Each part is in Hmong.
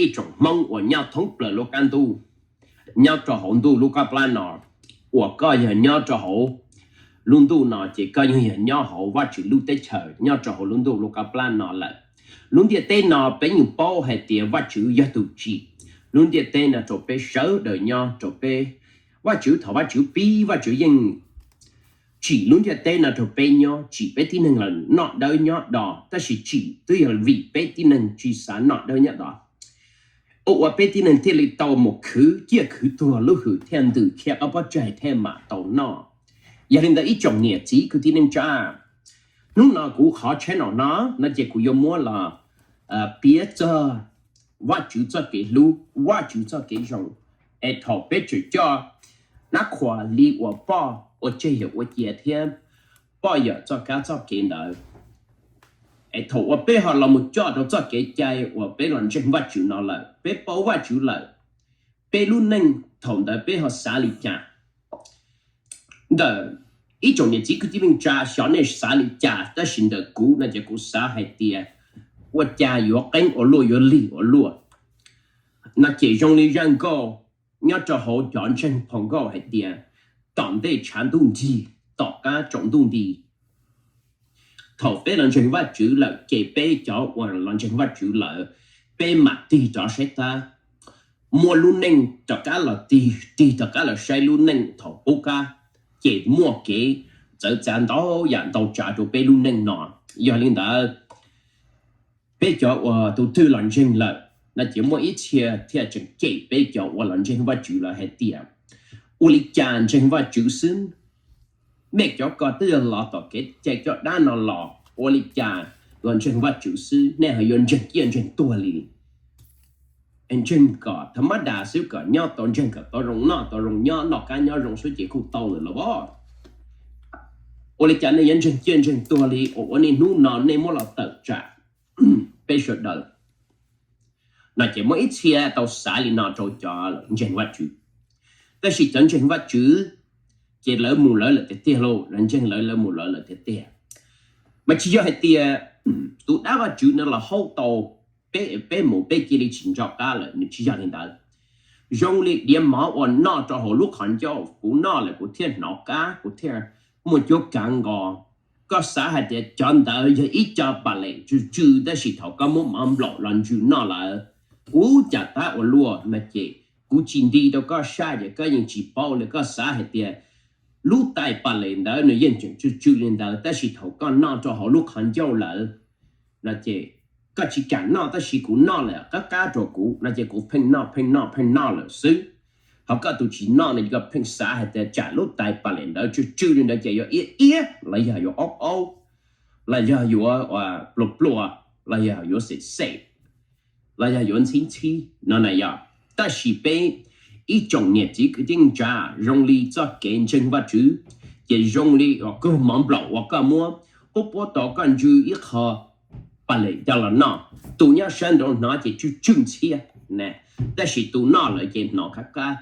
Ib tsoom Hmoob uas nyob thoob plaws lub qab ntuj, nyob rau hauv ntuj lub qab plab no, uas koj yog nyob rau hauv lub ntuj no ces koj yeej yog nyob hauv Vajtswv lub teb chaws, nyob rau hauv lub ntuj lub qab plab no lawm. Lub ntiaj teb no peb yeej paub hais tias Vajtswv yog tus tsim lub ntiaj teb no rau peb sawv daws nyob rau peb. Vajtswv thaum Vajtswv pib Vajtswv yeej tsim lub ntiaj teb no rau peb nyob, tsim peb tib neeg los noj dawb nyob do, tab sis tsim twb yog vim peb tib neeg tsis xav noj dawb nyob do. Ua ua peb tib neeg thiaj li tau mus khwv ciaj khwv tuag lub hwm thiaj ntws thiab ob pob tsaig thiaj mam tau noj. Yog li ntawd ib tsoom niam txiv kwv tij neej tsa, hnub no kuv qhov tsheb no no no ces kuv yuav muab los piav txog Vajtswv txoj kev hlub, Vajtswv txoj kev zoo, es thaum peb tseem coj nab qhuas li uas poj ua tseg yawm ua cia thiab poj yawm txoj kab txoj kev ntawd, es thaum uas peb ho los mus coj rau txoj kev cai uas peb los ntseeg Vajtswv no lawm, peb paub Vajtswv lawm, peb lub neej thaum ntawd peb ho xav li cas? Ntawm ib tsoom niam txiv kwv tij neej tsa xyov nej xav li cas, tab sis ntawm kuv no ces kuv xav hais tias ua cas yuav qeeb ua luaj yuav lig ua luaj no ces zoo li zaj nkauj nyob rau hauv cov ntseeg phau nkauj hais tias tom ntej tshav ntuj nrig, tom qab tsaus ntuj nti. Thaum peb los ntseeg Vajtswv lawm ces peb cov uas los ntseeg Vajtswv lawm, peb mam tig rov saib tab, muab lub neej rov qab los tig, tig rov qab los saib lub neej thaum qub qab, ces muaj kev txawv txav ntau yam ntau tsav rau peb lub neej no. Yog li ntawd, peb cov uas tus twg los ntseeg lawm no ces muaj ib txhia thiaj tseem cem peb cov uas los ntseeg Vajtswv lawm hais tias ua li cas ntseeg Vajtswv xwb, mej cov ko twb yog los tom kev cai coj dab no los, ua li cas los ntseeg Vajtswv xwb nej ho yuav ntseeg ciaj ntseeg tuag li? Ntseeg kom tha mab das xwb, kom nyob tau, ntseeg kom tau zoo noj tau zoo nyob, noj qab nyob zoo xwb ces kuj tau lawm los as. Ua li cas nej yuav ntseeg ciaj ntseeg tuag li, ua ua niaj hnub no nej muab los tawm tsam peb sawv daws no ces muaj ib txhia tau xav li no rau cov ntseeg Vajtswv. Tab sis cov ntseeg Vajtswv ces lawv mus lawv lawm tiag tiag lauj, lawv ntseeg lawv, lawv mus lawv lawm tiag tiag. Mas tsis yog hais tias tus dab Vajtswv no los haub tau peb, peb mus peb cia li tsis nco qab lawm, nws tsis yog li ntawd. Zoo li diav mov uas noj rau hauv lub qhov ncauj, kuv noj lawm kuv thiaj hnov qab, kuv thiaj muaj cuab kav nqos. Koj xav hais tias cov ntawd yog ib co pas lem tsw tsw, tab sis thaum koj muab mov nplaum los ntsws noj lawm, ub, cas tab ua luaj no ces kuv tsis nti rau koj sab ces koj yeej tsis paub li. Koj xav hais tias lub tais pas lem ntawd nws yeej tseem tsw tsw li ntawd, tab sis thaum koj noj rau hauv lub qhov ncauj lawm no ces koj tsis kam noj, tab sis kuv noj lawm qab qab rau kuv no ces kuv pheej noj pheej noj pheej noj lawm xwb. Ho koj tus tsis noj no ces koj pheej xav hais tias tsam lub tais pas lem ntawd tsw tsw li ntawd ces yuav iab iab los yog yuav aub aub los yog yuav pluas pluas los yog yuav xem xem los yog yuav ntxhib ntxhib no na yog. Tab sis peb ib tsoom niam txiv kwv tij neej tsa, zoo li txoj kev ntseeg Vajtswv ces zoo li uas kawg mov nplaum uas koj muab puab puab tau koj ntsws ib qho pas lem coj los noj, tus nyob sab nraud hnov ces tsw tsw ntxhiab, tab sis tus noj lawm ces hnov qab qab.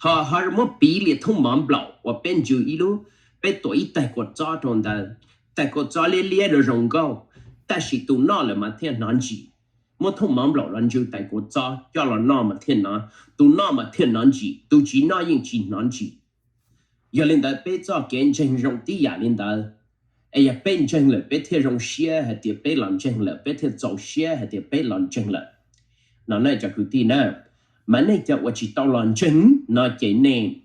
Ho ho muab piv li thoob mov nplaum uas peb ntsws ib lub, peb tuam ib tais kua txob rau ntawd, tais kua txob liab liab rau zoo nkauj, tab sis tus noj lawm mas thiaj hnov ntsim. Muab thoob mov nplaum los ntsws tais kua txob coj los noj mas thiaj hnov, tus noj mas thiaj hnov ntsim, tus tsis noj yeej tsis hnov ntsim. Yog li ntawd peb txoj kev ntseeg zoo tib yam li ntawd, es yog peb ntseeg lawm peb thiaj zoo siab hais tias peb los ntseeg lawm, peb thiaj txaus siab hais tias peb los ntseeg lawm no na cov kwv tij na. Mas nej cov uas tsis tau los ntseeg no ces nej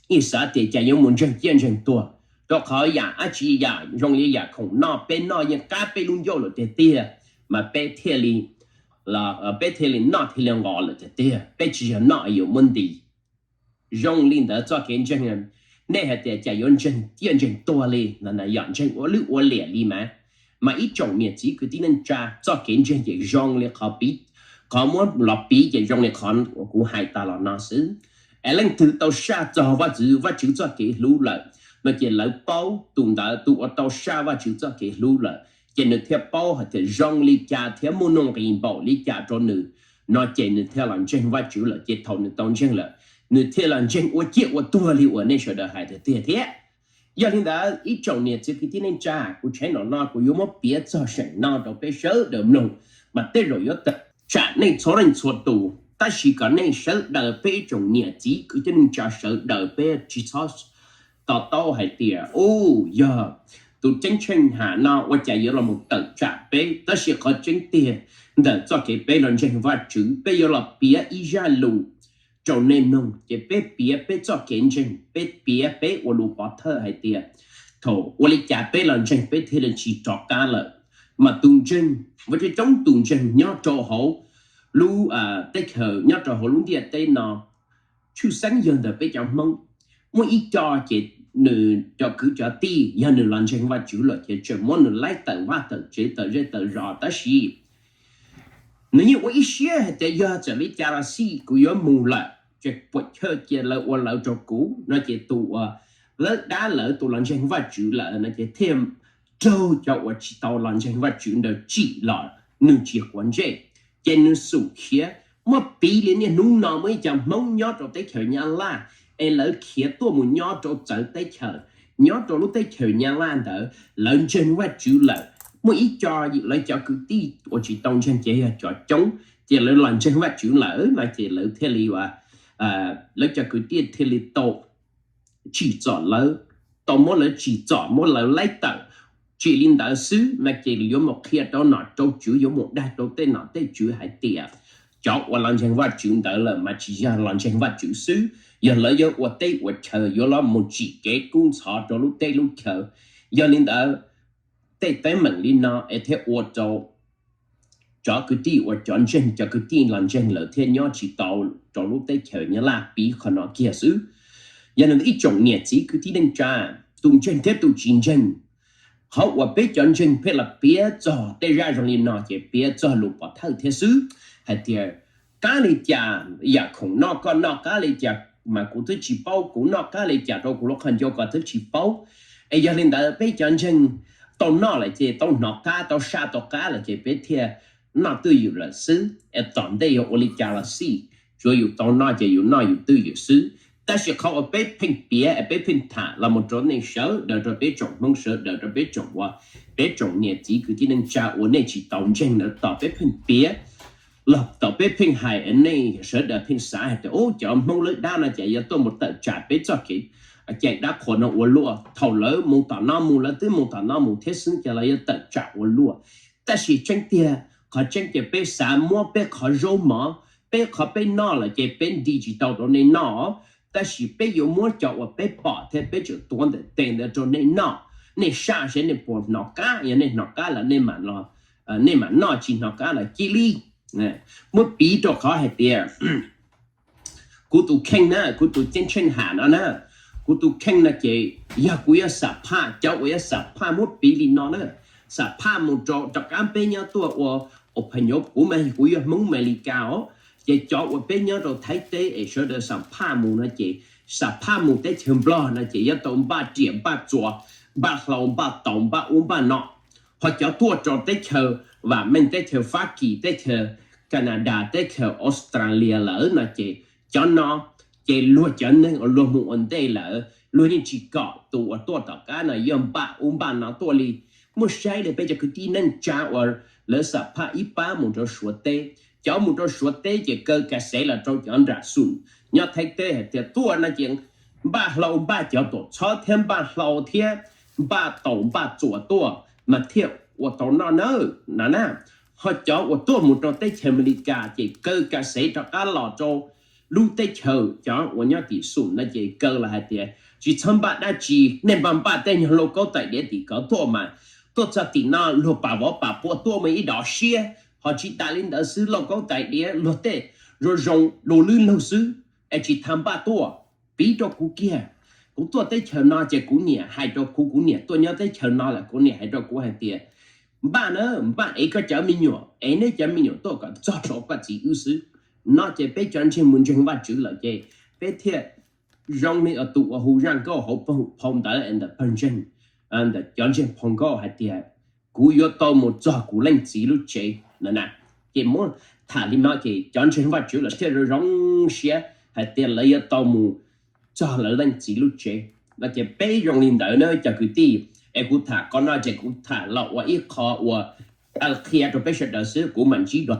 yeej xav tias cas yuav mus ntseeg ciaj ntseeg tuag, rau qhov yam dab tsi yam zoo li yam khoom noj peb noj yeej qab peb lub ncauj lawm tiag tiag, mas peb thiaj li, peb thiaj li noj thiaj li nqos lawm tiag tiag, peb tsis yog noj yuav muab nti. Zoo li ntawd txoj kev ntseeg, nej hais tias cas yuav ntseeg ciaj ntseeg tuag li no na, yog ntseeg ua lwj ua liam li mas. Mas ib tsoom niam txiv kwv tij neej tsa, txoj kev ntseeg ces zoo li qhov piv, qhov muab los piv ces zoo li qhov kuv hais tas los no xwb. Es leej twg tau saj txog Vajtswv, Vajtswv txoj kev hlub lawm no ces lawv paub tus ntawd, tus uas tau saj Vajtswv txoj kev hlub lawm ces nws thiaj paub hais tias zoo li cas thiab muaj nuj nqis npaum li cas rau nws no ces nws thiaj los ntseeg Vajtswv lawm. Ces thaum nws tau ntseeg lawm, nws thiaj los ntseeg ua ciaj ua tuag li uas nej sawv daws hais tiag tiag thiab. Yog li ntawd ib tsoom niam txiv kwv tij neej tsa, kuv tsheb no no kuv yuav muab piav txog seem no rau peb sawv daws mloog, mas tej zaum yuav tawm tsam nej txhua leej txhua tus, tab sis kom nej sawv daws peb tsoom niam txiv kwv tij neej tsa sawv daws peb tsis txhob to taub hais tias, u, yog tus Ceeb Tsheej Ham no ua cas yuav los mus tawm tsam peb. Tab sis qhov tseeb tiag, ntawm txoj kev peb los ntseeg Vajtswv, peb yuav los piav ib zaj lus rau nej mloog, ces peb piav peb txoj kev ntseeg, peb piav peb ua lus pov thawj hais tias thaum ua li cas peb los ntseeg peb thiaj li tsis rov qab lawm. Mas tus ntseeg, ua coob coob tus ntseeg nyob rau hauv lub teb chaws, nyob rau hauv lub ntiaj teb no, tshwj xeeb yog ntawm peb cov Hmoob. Muaj ib co ces nws cov kwv cov tij yog nws los ntseeg Vajtswv lawm ces tseem muab nws laib tawm vaj tawm tsev tawm zej tawm zos, tab sis nws yeej ua ib siab hais tias yog txawm li cas los xij kuv yuav mus lawm, ces puam chawj cia lawv ua lawv rau kuv no ces tus uas lawv dab lawv tus los ntseeg Vajtswv lawm no ces thiaj raug cov uas tsis tau los ntseeg Vajtswv ntawd tsim los nws tsis quav ntsej, ces nws xum khiav. Muab piv li niaj hnub no muaj ib co Hmoob nyob rau teb chaws Nyab Laj es lawv khiav tuaj mus nyob rau txawv teb chaws, nyob rau lub teb chaws Nyab Laj ntawd lawv ntseeg Vajtswv lawm. Muaj ib co lawv cov kwv tij uas tsis tau ntseeg ces yog cov coob, ces lawv los ntseeg Vajtswv lawm no ces lawv thiaj li ua, lawv cov kwv tij thiaj li tau tsim txom lawv, tau muab lawv tsim txom muab lawv laib tawm. Tsis li ntawd xwb no ces yuav mus qhia rau nom rau tswv, yuav mus dag rau tej nom tej tswv hais tias cov uas los ntseeg Vajtswv ntawd lawm mas tsis yog los ntseeg Vajtswv xwb, yog lawv yuav ua teb ua chaw, yuav los mus tsim kev kub ntxhov rau lub teb lub chaw. Yog li ntawd tej teeb meem li no es thiaj ua rau cov kwv tij uas cov ntseeg, cov kwv tij los ntseeg lawm thiaj nyob tsis tau rau lub teb chaws Nyab Laj, piv qhov no kiag xwb. Yog li ntawd ib tsoom niam txiv kwv tij neej tsa, tus ntseeg thiab tus tsis ntseeg, qhov uas peb cov ntseeg pheej los piav txog tej zaj zoo li no ces piav txog lus pov thawj thiab xwb, hais tias qab li cas yam khoom no koj noj qab li cas mas kuv twb tsis paub, kuv noj qab li cas rau kuv lub qhov ncauj koj twb tsis paub. Es yog li ntawd peb cov ntseeg tau noj lawm ces tau hnov qab, tau saj tau qab lawm ces peb thiaj noj twj ywm lawm xwb. Es tom ntej yog ua li cas los xij, tsuav yus tau noj ces yus noj yus twj ywm xwb. Tab sis qhov uas peb pheej piav es peb pheej tham los mus rau nej sawv daws, rau peb tsoom Hmoob sawv daws, rau peb tsoom uas, peb tsoom niam txiv kwv tij neej tsa uas nej tsis tau ntseeg ntawd, tom peb pheej piav los tom peb pheej hais, nej sawv daws pheej xav hais tias, u, cov Hmoob lawv dab no ces yuav tuaj mus tawm tsam peb txoj kev cai dab qhuas no ua luaj. Thaum lawv mus tom no mus, lawv twb mus tom no mus thiab xwb ces lawv yuav tawm tsam ua luaj. Tab sis tseeb tiag, qhov tseeb ces peb xav muab peb qhov zaub mov, peb qhov peb noj lawm ces peb nti tsis tau rau nej noj. Tab sis peb yuav muab cov uas peb pom thiab peb tseem tuav ntawm tes ntawd rau nej noj. Nej saj seb nej puas hnov qab, yog nej hnov qab lawm nej mam los, nej mam noj, tsis hnov qab lawm cia li. Muab piv rau qhov hais tias kuv tus kheej na, kuv tus Ceeb Tsheej Ham no na, kuv tus kheej no ces yog kuv yuav xam phaj, cov uas yuav xam phaj muab piv li no na, xam phaj mus rau, rov qab peb nyob tuaj ua, ua phaj nyuv, kuv mas kuv yog Hmoob Amelikas os, ces cov uas peb nyob rau Thaib teb es sawv daws xam phaj mus no ces xam phaj mus teb chaws Nplog no ces yuav tau npaj riam npaj txuas, npaj hlau npaj taus npaj ub npaj no. Ho cov tuaj rau teb chaws vam meej, teb chaws Fab Kis, teb chaws Kanadas, teb chaws Australia lawm no ces cov no ces luag cov neeg uas luag mus ua ntej lawm, luag yeej tsis kom tus uas tuaj tom qab no yuav npaj ub npaj no tuaj li. Muaj saib li peb cov kwv tij neej tsa uas lawv xam phaj ib pab mus rau Suav teb, cov mus rau Suav teb ces kaw ka xev los rau cov nram xum nyob Thaib teb hais tias tuaj no ces npaj hlau npaj cov tuam txhob thiab npaj hlau thiab npaj taus npaj txuas tuaj mas thiaj ua tau noj nawb no na. Ho cov uas tuaj mus rau teb chaws Amelikas ces kaw ka xev rov qab los rau lub teb chaws cov uas nyob tim xum no ces kaw los hais tias tsis txhob npaj dab tsi, nej npaj npaj tej nyuag lauj kaub tais diav tim khawv tuaj mas tuaj txog tim no luag pam vov pam pua tuaj mus ib dov siab, ho tsis tas li ntawd xwb, lauj kaub tais diav luag tej zoo zoo du lwb lug xwb, es tsis tas npaj tuaj. Piv rau kuv kiag, kuv tuaj teb chaws no ces kuv niam hais rau kuv, kuv niam tuaj nyob teb chaws no lawm, kuv niam hais rau kuv hais tias npaj na, npaj ev koj cov me nyuam, ev nej cov me nyuam tuaj kom txog rau koj txiv wb xwb. No ces peb cov ntseeg mus ntseeg Vajtswv lawm ces peb thiaj zoo li tus uas hu zaj nkauj hauv phau ntawv ntawm pawg ntseeg, ntawm cov ntseeg phau nkauj hais tias kuv yuav tau mus txog kuv leej txiv lub tsev no na. Ces muab tham li no ces cov ntseeg Vajtswv lawm thiaj zoo zoo siab hais tias lawv yuav tau mus txog lawv leej txiv lub tsev no ces peb zoo li ntawd na cov kwv tij. Es kuv tham qhov no ces kuv tham los ua ib qho uas qhia rau peb sawv daws xwb, kuv mam ntsib dua